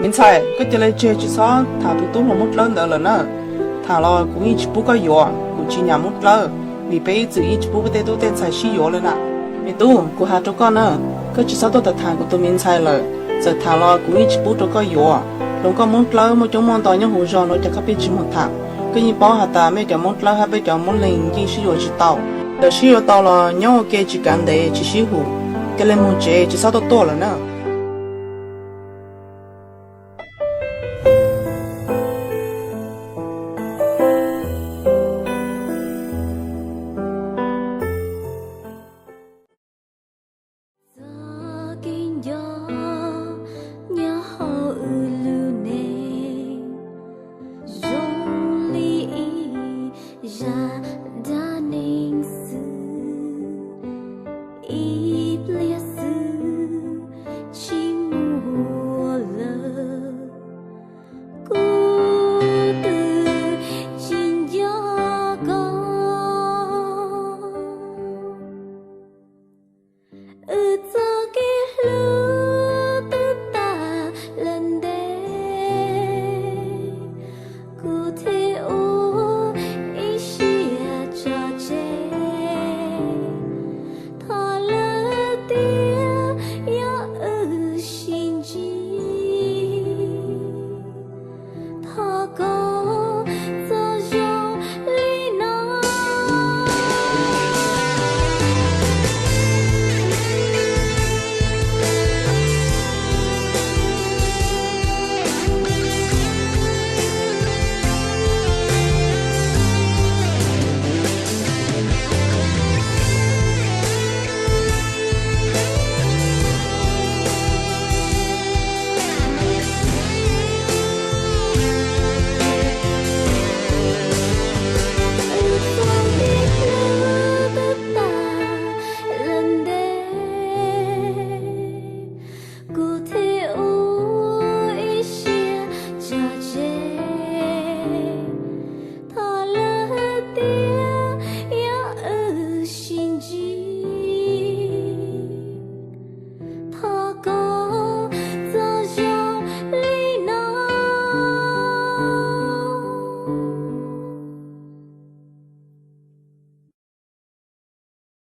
Me ntxhais, koj cia li tseg tsis txhob tham tus tub hluas Moob Dlawb ntawd lawm na. Tham los kuv yeej tsis pub koj yuav, kuv tsis nyam Moob Dlawb, vim peb ib txwm yeej tsis pub peb tej tub tej ntxhais sib yuav li na. Me tub, kuv has rau koj na, koj tsis txhob tuaj tham tham kuv tus me ntxhais lawm, txawm tham los kuv yeej tsis pub rau koj yuav. Hluas nkauj Moob Dlawb muaj coob muaj ntau nyob hauv zos no, cas koj pheej tsis mus tham? Koj yeej paub has tas mej cov Moob Dlawb hab peb cov Moob Leeg yeej sib yuav tsis tau. Txawm sib yuav tau los nyob ua ke tsis kav ntev tsis sib hum. Cia li mus tsev, tsis txhob tuaj tuaj lawm na.